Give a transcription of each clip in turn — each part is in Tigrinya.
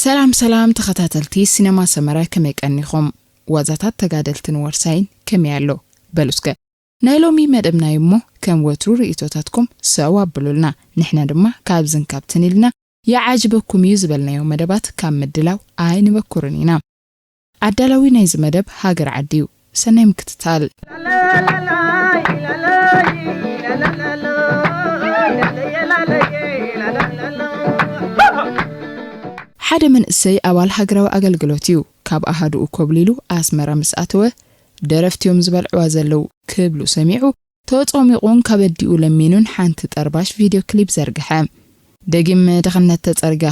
ሰላም ሰላም ተኸታተልቲ ሲነማ ሰመረ፣ ከመይ ቀኒኹም? ዋዛታት ተጋደልትን ወርሳይን ከመይ ኣሎ? በሉ እስከ ናይ ሎሚ መደብና እዩ እሞ፣ ከም ወትሩ ርእይቶታትኩም ሰው ኣብሉልና። ንሕና ድማ ካብዝን ካብትን ኢልና ይዓጅበኩም እዩ ዝበልናዮ መደባት ካብ ምድላው ኣይንበኩርን ኢና። ኣዳላዊ ናይዚ መደብ ሃገር ዓዲ እዩ። ሰናይ ምክትታል። ሓደ መንእሰይ ኣባል ሃገራዊ ኣገልግሎት እዩ። ካብ ኣሃዱኡ ኮብሊሉ ኣስመራ ምስ ኣተወ፣ ደረፍቲ እዮም ዝበልዕዋ ዘለዉ ክብሉ ሰሚዑ፣ ተጾሚቑን ካብ ኣዲኡ ለሚኑን ሓንቲ ጠርባሽ ቪድዮ ክሊፕ ዘርግሐ። ደጊም ድኽነት ተጸርጋ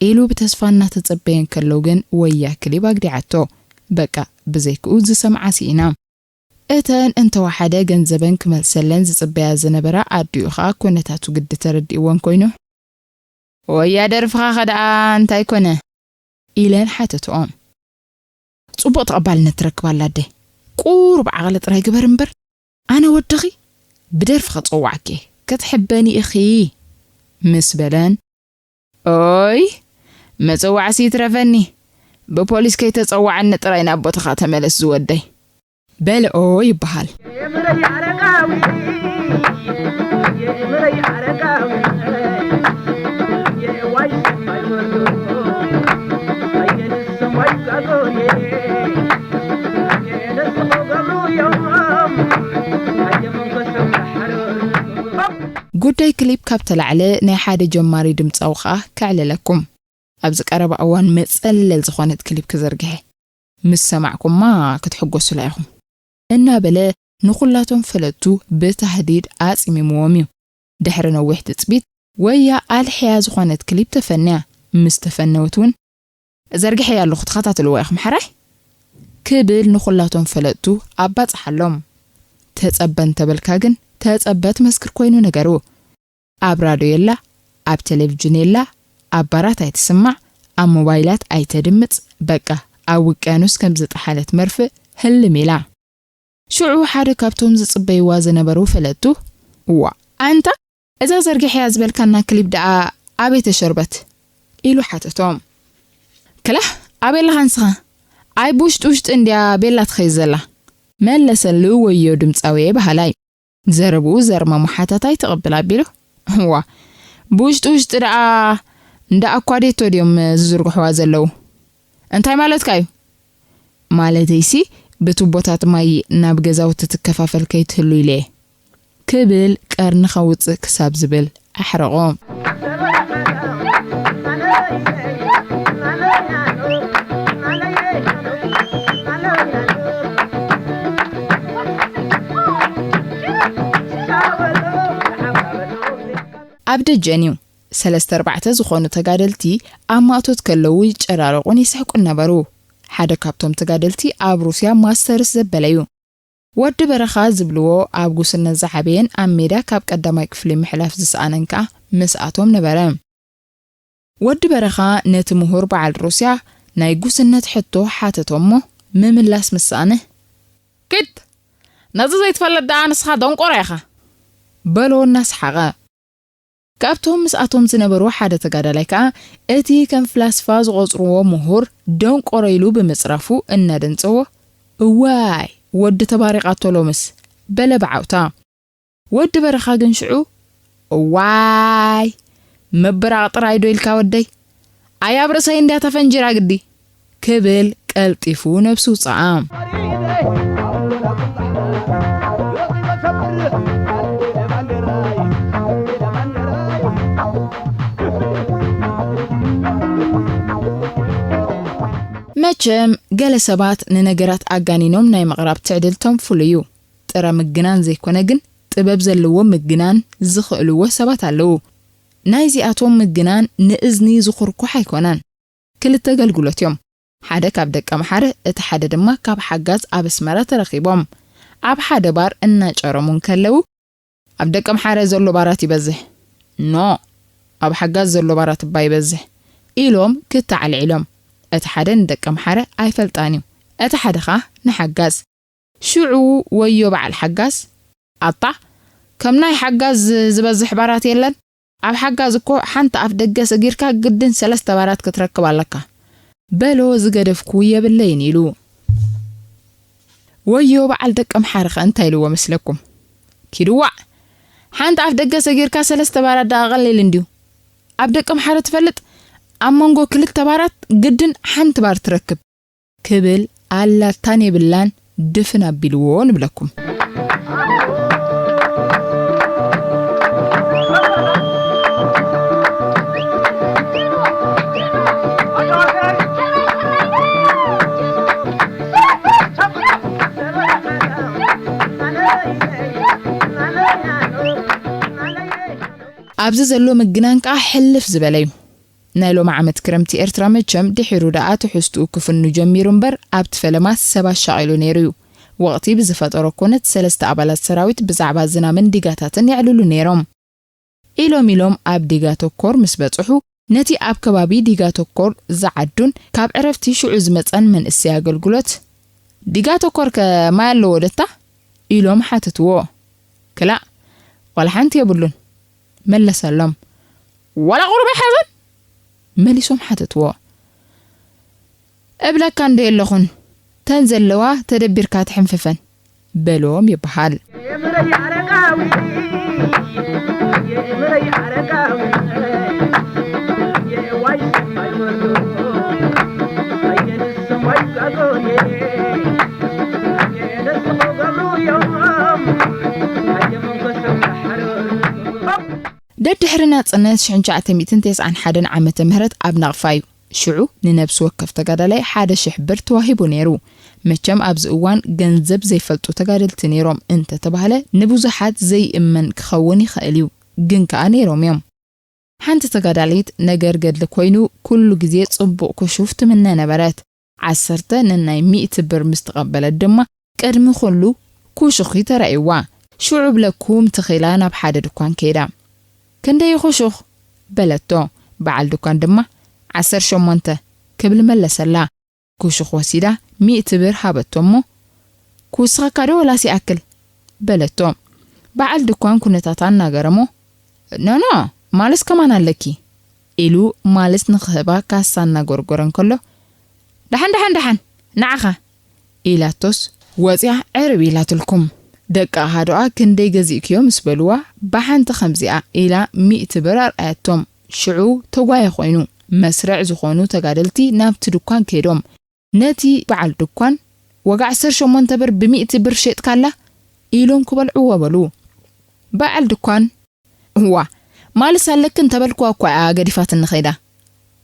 ኢሉ ብተስፋ እናተጸበየ እንከሎ ግን ወያ ክሊፕ ኣግዲዓቶ። በቃ ብዘይክኡ ዝሰምዓ ስኢና። እተን እንተወሓደ ገንዘበን ክመልሰለን ዝጽበያ ዝነበራ ኣዲኡ ኸኣ ኩነታቱ ግዲ ተረዲእወን ኮይኑ፣ "ወያ ደርፍኻ ኸ ደኣ እንታይ ኮነ?" ኢለን ሓተትኦ። "ጽቡቕ ተቐባልነት ትረክብ ኣላ ኣደ። ቁሩብ ዓቕሊ ጥራይ ግበር እምበር፣ ኣነ ወድኺ ብደርፊ ከጸዋዕኪ ክትሕበኒ ኢኺ" ምስ በለን፣ "ኦይ፣ መጸዋዕሲ ይትረፈኒ፣ ብፖሊስ ከይተጸዋዓኒ ጥራይ ናብ ቦታኻ ተመለስ ዝወደይ" በልኦ ይበሃል። ጉዳይ ክሊፕ ካብ ተላዕለ ናይ ሓደ ጀማሪ ድምጻዊ ኸኣ ከዕልለኩም። ኣብዚ ቀረባ እዋን መጸለል ዝኾነት ክሊፕ ክዘርግሐ። ምስ ሰማዕኩማ ክትሕጎሱላ ኢኹም። እናበለ ንኹላቶም ፈለጥቱ ብታህዲድ ኣጺሚምዎም እዩ። ድሕሪ ነዊሕ ትጽቢት ወያ ኣልሕያ ዝኾነት ክሊፕ ተፈንያ። ምስ ተፈነወት እውን፣ "ዘርግሐያ ኣለኹ፣ ተኸታተልዋ ኢኹም ሓራይ" ክብል ንኹላቶም ፈለጥቱ ኣባጽሓሎም። ተጸበ እንተበልካ ግን ተጸበ ትመስክር ኮይኑ ነገሩ። ኣብ ራድዮ የላ፣ ኣብ ቴሌቪዥን የላ፣ ኣብ ባራት ኣይትስማዕ፣ ኣብ ሞባይላት ኣይተድምጽ፣ በቃ ኣብ ውቅያኖስ ከም ዝጠሓለት መርፍእ ህልም ኢላ። ሽዑ ሓደ ካብቶም ዝጽበይዋ ዝነበሩ ፈለጥቱ፣ "እዋ፣ ኣንታ እዛ ዘርጊሐያ ዝበልካና ክሊፕ ደኣ ኣበይ ተሸርበት?" ኢሉ ሓተቶም። "ክላህ፣ ኣበይ ኣለኻ ንስኻ? ኣይ ብውሽጢ ውሽጢ እንድያ ቤላ ትኸይድ ዘላ" መለሰሉ ወዮ ድምጻዊ በሃላይ። ዘረብኡ ዘርመሞ ሓታታይ ትቕብል ኣቢሉ፣ "እዋ፣ ብውሽጢ ውሽጢ ደኣ እንዳ ኣኳዴቶ ድዮም ዝዝርግሕዋ ዘለዉ? እንታይ ማለትካ እዩ?" "ማለተይሲ ብቱቦታት ማይ ናብ ገዛውቲ ትከፋፈል ከይትህሉ ኢለ እየ" ክብል ቀርኒ ከውጽእ ክሳብ ዝብል ኣሕረቖ። ኣብ ደጀን እዩ። ሰለስተ ኣርባዕተ ዝኾኑ ተጋደልቲ ኣብ ማእቶት ከለዉ ይጨራረቑን ይስሕቁን ነበሩ። ሓደ ካብቶም ተጋደልቲ ኣብ ሩስያ ማስተርስ ዘበለ እዩ። ወዲ በረኻ ዝብልዎ ኣብ ጉስነት ዝዓበየን ኣብ ሜዳ ካብ ቀዳማይ ክፍሊ ምሕላፍ ዝሰኣነን ከኣ ምስኣቶም ነበረ። ወዲ በረኻ ነቲ ምሁር በዓል ሩስያ ናይ ጉስነት ሕቶ ሓተቶ እሞ ምምላስ ምስ ሰኣነ፣ "ክድ! ነዚ ዘይትፈልጥ ደኣ ንስኻ ደንቆሮ ኢኻ" በሎ እናሰሓቐ። ካብቶም ምስኣቶም ዝነበሩ ሓደ ተጋዳላይ ከኣ እቲ ከም ፍላስፋ ዝቖጽርዎ ምሁር ደንቆሮ ኢሉ ብምጽራፉ እናደንጸዎ፣ "እዋይ፣ ወዲ ተባሪቓቶ ሎምስ" በለ ብዓውታ። ወዲ በረኻ ግን ሽዑ፣ "እዋይ፣ ምብራቕ ጥራይ ዶ ኢልካ ወደይ? ኣይ ኣብ ርእሰይ እንድያ ተፈንጂራ ግዲ" ክብል ቀልጢፉ ነብሱ ውጽኣ። መቸም ገለ ሰባት ንነገራት ኣጋኒኖም ናይ ምቕራብ ትዕድልቶም ፍሉይ እዩ። ጥረ ምግናን ዘይኮነ ግን ጥበብ ዘለዎ ምግናን ዝኽእልዎ ሰባት ኣለዉ። ናይዚኣቶም ምግናን ንእዝኒ ዝኹርኩሕ ኣይኮነን። ክልተ ኣገልግሎት እዮም። ሓደ ካብ ደቀምሓረ፣ እቲ ሓደ ድማ ካብ ሓጋዝ ኣብ ኣስመራ ተረኺቦም ኣብ ሓደ ባር እናጨረሙ እንከለዉ፣ "ኣብ ደቀምሓረ ዘሎ ባራት ይበዝሕ። ኖ፣ ኣብ ሓጋዝ ዘሎ ባራት እባ ይበዝሕ ኢሎም ክተዓልዒሎም። እቲ ሓደ ንደቀምሓረ ኣይፈልጣን እዩ፣ እቲ ሓደ ኸኣ ንሓጋዝ። ሽዑ ወዮ በዓል ሓጋዝ፣ ኣታ ከም ናይ ሓጋዝ ዝበዝሕ ባራት የለን፣ ኣብ ሓጋዝ እኮ ሓንቲ ኣፍ ደገ ሰጊርካ ግድን ሰለስተ ባራት ክትረክብ ኣለካ፣ በሎ ዝገደፍኩ የብለይን ኢሉ። ወዮ በዓል ደቀምሓረ ኸ እንታይ ኢልዎ መስለኩም? ኪድዋዕ ሓንቲ ኣፍ ደገ ሰጊርካ ሰለስተ ባራት ደኣ ቀሊል እንድዩ። ኣብ ደቀምሓረ ትፈልጥ ኣብ መንጎ ክልተ ባራት ግድን ሓንቲ ባር ትረክብ ክብል ኣላታን የብላን ድፍን ኣቢልዎ ንብለኩም። ኣብዚ ዘሎ ምግናን ከኣ ሕልፍ ዝበለ እዩ። ናይ ሎሚ ዓመት ክረምቲ ኤርትራ መቸም ድሒሩ ደኣ ትሕዝትኡ ክፍኑ ጀሚሩ እምበር ኣብቲ ፈለማ ሰብ ኣሻቒሉ ነይሩ እዩ። ወቕቲ ብዝፈጠሮ ኮነት ሰለስተ ኣባላት ሰራዊት ብዛዕባ ዝናምን ዲጋታትን የዕልሉ ነይሮም። ኢሎም ኢሎም ኣብ ዲጋ ተኮር ምስ በጽሑ ነቲ ኣብ ከባቢ ዲጋ ተኮር ዝዓዱን ካብ ዕረፍቲ ሽዑ ዝመጸን መንእሰይ ኣገልግሎት፣ "ዲጋ ተኮር ከ ማይ ኣለዎ ደታ?" ኢሎም ሓተትዎ። "ክላእ ዋላ ሓንቲ የብሉን" መለሰሎም። "ዋላ ቁሩብ ኣይሓዘን?" መሊሶም ሓተትዎ። "እብለካ እንደ የለኹን፣ ተን ዘለዋ ተደቢርካ ትሕንፍፈን" በሎም ይበሃል። ደድሕሪ ናጽነት ሽሕን ትሽዓተ ሚእትን ተስዓን ሓደን ዓመተ ምህረት ኣብ ናቕፋ እዩ። ሽዑ ንነብሲ ወከፍ ተጋዳላይ ሓደ ሽሕ ብር ተዋሂቡ ነይሩ። መቸም ኣብዚ እዋን ገንዘብ ዘይፈልጡ ተጋደልቲ ነይሮም እንተተባህለ ንብዙሓት ዘይእመን ክኸውን ይኽእል እዩ። ግን ከኣ ነይሮም እዮም። ሓንቲ ተጋዳሊት ነገር ገድሊ ኮይኑ ኩሉ ግዜ ጽቡቕ ክሹፍ ትምነ ነበረት። ዓሰርተ ነናይ ሚእቲ ብር ምስ ተቐበለት ድማ ቅድሚ ኩሉ ኩሹኺ ተራእይዋ። ሽዑ ብለኩም ትኺላ ናብ ሓደ ድኳን ከይዳ። "ክንደይ ኩሹኽ?" በለቶ። በዓል ድኳን ድማ "ዓሰርተ ሸሞንተ" ክብል መለሰላ። ኩሹኽ ወሲዳ ሚእቲ ብር ሃበቶ እሞ "ክውስኸካ ዶ ወላስ ይኣክል?" በለቶ። በዓል ድኳን ኩነታታ እናገረሞ "ኖ ኖ፣ ማልስ ከማን ኣለኪ?" ኢሉ ማልስ ንኽህባ ካሳ እናጎርጎረ እንከሎ "ደሓን ደሓን ደሓን፣ ንዓኻ" ኢላቶስ ወፂኣ ዕርብ ኢላትልኩም። ደቂ ኣሃዱኣ "ክንደይ ገዚእክዮ?" ምስ በልዋ "ብሓንቲ ከምዚኣ" ኢላ ሚእቲ ብር ኣርኣያቶም። ሽዑ ተጓየ ኮይኑ። መስርዕ ዝኾኑ ተጋደልቲ ናብቲ ድኳን ከይዶም ነቲ በዓል ድኳን "ዋጋ ዓሰርተ ሸሞንተ ብር ብሚእቲ ብር ሸጥካላ?" ኢሎም ክበልዕዎ በሉ። በዓል ድኳን "እዋ፣ ማልስ ኣለኪ እንተበልክዋ እኳ እያ ገዲፋትኒ ኸይዳ።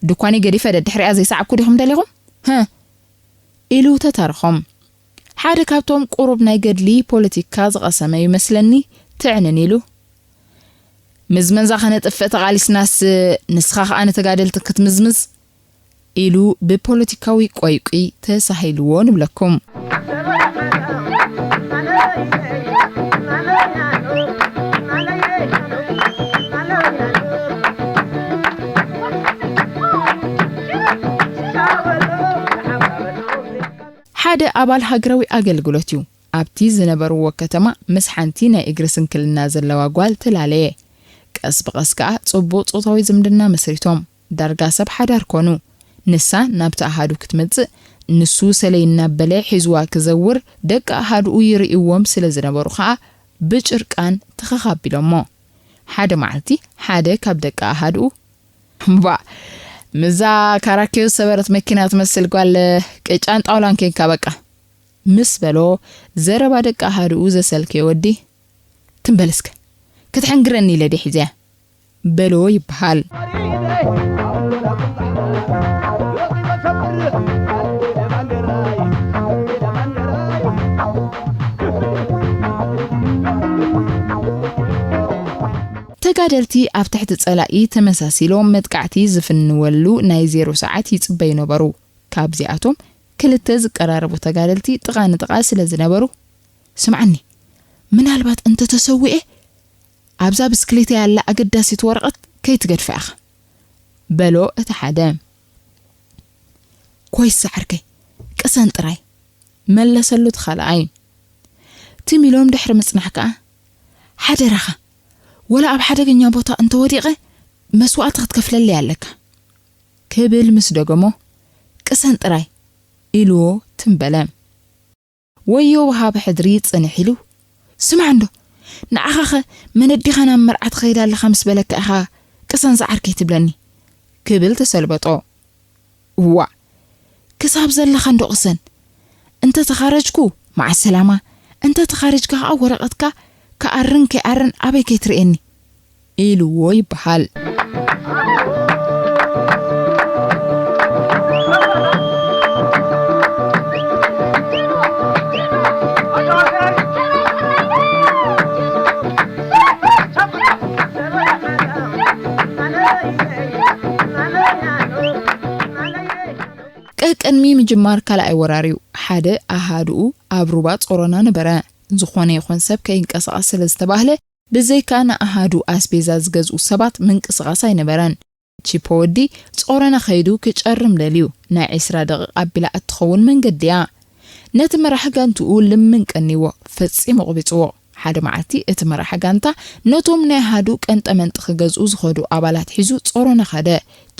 ድኳነይ ገዲፈ ደድሕሪኣ ዘይሰዓብኩ ዲኹም ደሊኹም? ህእ!" ኢሉ ተታረኾም። ሓደ ካብቶም ቁሩብ ናይ ገድሊ ፖለቲካ ዝቐሰመ ይመስለኒ ትዕንን ኢሉ "ምዝመዛ ኸነጥፍእ ተቓሊስናስ ንስኻ ኸኣ ንተጋደልቲ ክትምዝምዝ?" ኢሉ ብፖለቲካዊ ቆይቂ ተሳሂልዎ ንብለኩም። ሓደ ኣባል ሃገራዊ ኣገልግሎት እዩ። ኣብቲ ዝነበርዎ ከተማ ምስ ሓንቲ ናይ እግሪ ስንክልና ዘለዋ ጓል ተላለየ። ቀስ ብቐስ ከኣ ጽቡቕ ጾታዊ ዝምድና መስሪቶም። ዳርጋ ሰብ ሓዳር ኮኑ። ንሳ ናብቲ ኣሃዱ ክትመጽእ፣ ንሱ ሰለይ እናበለ ሒዝዋ ክዘውር፣ ደቂ ኣሃድኡ ይርእይዎም ስለ ዝነበሩ ከኣ ብጭርቃን ትኸኽ ኣቢሎሞ። ሓደ መዓልቲ ሓደ ካብ ደቂ ኣሃድኡ፣ "እምባእ፣ ምዛ ካራኬዮ ዝሰበረት መኪና ትመስል ጓል ቅጫን ጣውላን ኬንካ በቃ" ምስ በሎ፣ ዘረባ ደቂ ኣሃድኡ ዘሰልከየ ወዲ፣ "ትም በል እስከ፣ ክትሕንግረኒ ኢለ ድየ ሒዘያ?" በሎ ይበሃል። ተጋደልቲ ኣብ ትሕቲ ጸላኢ ተመሳሲሎም መጥቃዕቲ ዝፍንወሉ ናይ ዜሮ ሰዓት ይጽበዩ ነበሩ። ካብዚኣቶም ክልተ ዝቀራረቡ ተጋደልቲ ጥቓ ንጥቓ ስለ ዝነበሩ፣ "ስምዓኒ፣ ምናልባት እንተተሰዊኤ ኣብዛ ብስክሌተይ ያላ ኣገዳሲት ወረቐት ከይትገድፋ ኢኻ፣ በሎ እቲ ሓደ። ኮይስ ዓርከይ፣ ቅሰን ጥራይ፣ መለሰሉ እቲ ካልኣይ። ትም ኢሎም ድሕሪ ምጽናሕ ከኣ፣ ሓደራኻ፣ ወላ ኣብ ሓደገኛ ቦታ እንተወዲቐ መስዋእቲ ክትከፍለለይ ኣለካ፣ ክብል ምስ ደገሞ፣ ቅሰን ጥራይ፣ ኢልዎ ትም በለ። ወዮ ወሃቢ ሕድሪ ጽንሕ ኢሉ፣ ስማዕ እንዶ፣ ንዓኻኸ መነዲኻ ናብ መርዓ ትኸይድ ኣለኻ ምስ በለካ ኢኻ ቅሰን ዝዓርከይ ትብለኒ፣ ክብል ተሰልበጦ። እዋ፣ ክሳብ ዘለኻ እንዶ ቅሰን፣ እንተ ተኻረጅኩ መዓ ሰላማ፣ እንተ ተኻሪጅካ ከኣ ወረቐትካ ክኣርን ከይኣርን ኣበይ ከይትርእየኒ፣ ኢልዎ ይበሃል። ቀቅድሚ ምጅማር ካልኣይ ወራር'ዩ ሓደ ኣሃዱኡ ኣብ ሩባ ጾሮና ነበረ። ዝኾነ ይኹን ሰብ ከይንቀሳቐስ ስለ ዝተባህለ፣ ብዘይካ ንኣሃዱ ኣስቤዛ ዝገዝኡ ሰባት ምንቅስቓስ ኣይነበረን። ቺፖ ወዲ ጾሮና ከይዱ ክጨርም ደልዩ፣ ናይ ዕስራ ደቂቕ ኣቢላ እትኸውን መንገዲ እያ። ነቲ መራሒ ጋንትኡ ልምን ቀንይዎ፣ ፈጺሙ ኣቑቢጽዎ። ሓደ መዓልቲ እቲ መራሒ ጋንታ ነቶም ናይ ኣሃዱ ቀንጠመንጢ ክገዝኡ ዝኸዱ ኣባላት ሒዙ ጾሮና ከደ።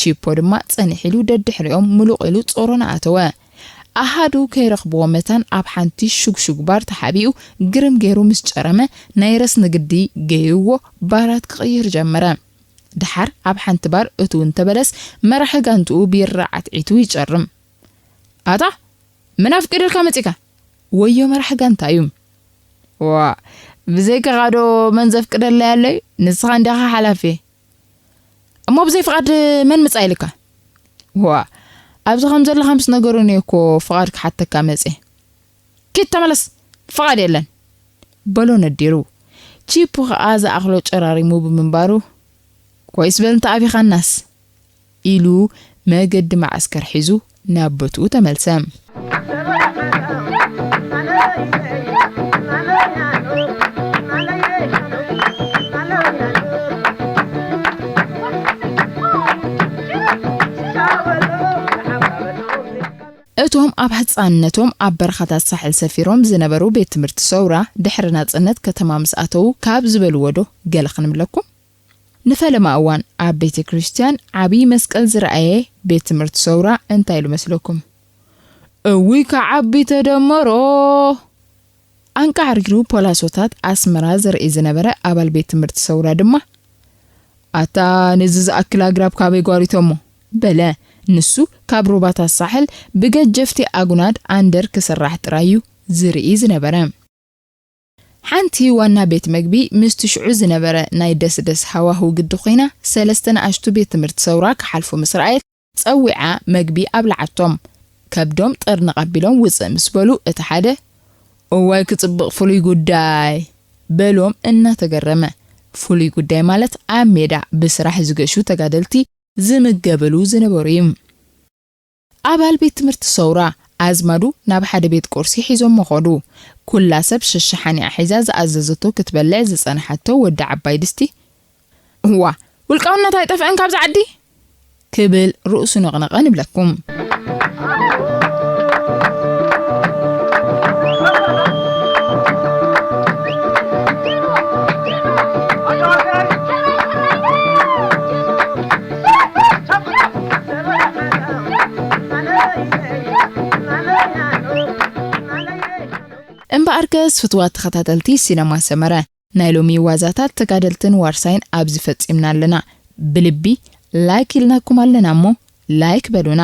ቺፖ ድማ ጸኒሕ ኢሉ ደድሕሪኦም ምሉቕ ኢሉ ጾሮና ኣተወ። ኣሃዱ ከይረኽብዎ መታን ኣብ ሓንቲ ሹግሹግ ባር ተሓቢኡ ግርም ገይሩ ምስ ጨረመ ናይ ረስ ንግዲ ገይርዎ ባራት ክቕይር ጀመረ። ደሓር ኣብ ሓንቲ ባር እትው እንተበለስ መራሒ ጋንትኡ ቢራ ዓትዒቱ ይጨርም። ኣታ መን ኣፍቂዱልካ መጺካ? ወዮ መራሒ ጋንታ እዩ። ዋ ብዘይካኻ ዶ መን ዘፍቅደለይ ኣሎ እዩ? ንስኻ እንዲኻ ሓላፊ። እሞ ብዘይ ፍቓድ መን ምጻ ኢልካ? ዋ ኣብዚ ከም ዘለኻ ምስ ነገሩኒ እኮ ፍቓድ ክሓተካ መጽ። ኪድ ተመለስ ፍቓድ የለን። በሎ ነዲሩ። ቺፑ ኸኣ ዝኣኽሎ ጨራሪሙ ብምንባሩ ኮይስ በል እንተ ኣቢኻናስ ኢሉ መገዲ መዓስከር ሒዙ ናብ ቦትኡ ተመልሰ። እቶም ኣብ ህጻንነቶም ኣብ በረኻታት ሳሕል ሰፊሮም ዝነበሩ ቤት ትምህርቲ ሰውራ ድሕሪ ናጽነት ከተማ ምስ ኣተዉ ካብ ዝበልዎ ዶ ገለ ክንብለኩም? ንፈለማ እዋን ኣብ ቤተ ክርስቲያን ዓብዪ መስቀል ዝረኣየ ቤት ትምህርቲ ሰውራ እንታይ ኢሉ መስለኩም? እውይ ክዓቢ ተደመሮ! ኣንቃዕሪሩ ፖላሶታት ኣስመራ ዘርኢ ዝነበረ ኣባል ቤት ትምህርቲ ሰውራ ድማ ኣታ ነዚ ዝኣክል ኣግራብ ካበይ ጓሪቶሞ? በለ። ንሱ ካብ ሩባታት ሳሕል ብገጀፍቲ ኣጉናድ ኣንደር ክስራሕ ጥራይ እዩ ዝርኢ ዝነበረ። ሓንቲ ዋና ቤት መግቢ ምስቲ ሽዑ ዝነበረ ናይ ደስደስ ሃዋህው ግዲ ኮይና ሰለስተ ንኣሽቱ ቤት ትምህርቲ ሰውራ ክሓልፉ ምስ ረኣየት ጸዊዓ መግቢ ኣብልዓቶም። ከብዶም ጥርንቕ ኣቢሎም ውጽእ ምስ በሉ እቲ ሓደ እዋይ ክጽብቕ ፍሉይ ጉዳይ በሎም እናተገረመ። ፍሉይ ጉዳይ ማለት ኣብ ሜዳ ብስራሕ ዝገሹ ተጋደልቲ ዝምገበሉ ዝነበሩ እዩ። ኣባል ቤት ትምህርቲ ሰውራ ኣዝማዱ ናብ ሓደ ቤት ቁርሲ ሒዞሞ ኸዱ። ኩላ ሰብ ሸሸሓኒኣ ሒዛ ዝኣዘዘቶ ክትበልዕ ዝጸንሓቶ ወዲ ዓባይ ድስቲ እዋ ውልቃውነት ኣይጠፍአን ካብዚ ዓዲ ክብል ርእሱ ነቕነቐ ንብለኩም። እምበኣርከስ ፍትዋት ተኸታተልቲ ሲነማ ሰመረ ናይ ሎሚ ዋዛታት ተጋደልትን ዋርሳይን ኣብዚ ፈጺምና ኣለና። ብልቢ ላይክ ኢልናኩም ኣለና እሞ ላይክ በሉና።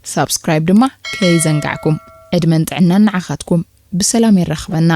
ሳብስክራይብ ድማ ከይዘንጋዕኩም። ዕድመን ጥዕናን ንዓኻትኩም። ብሰላም የራኽበና።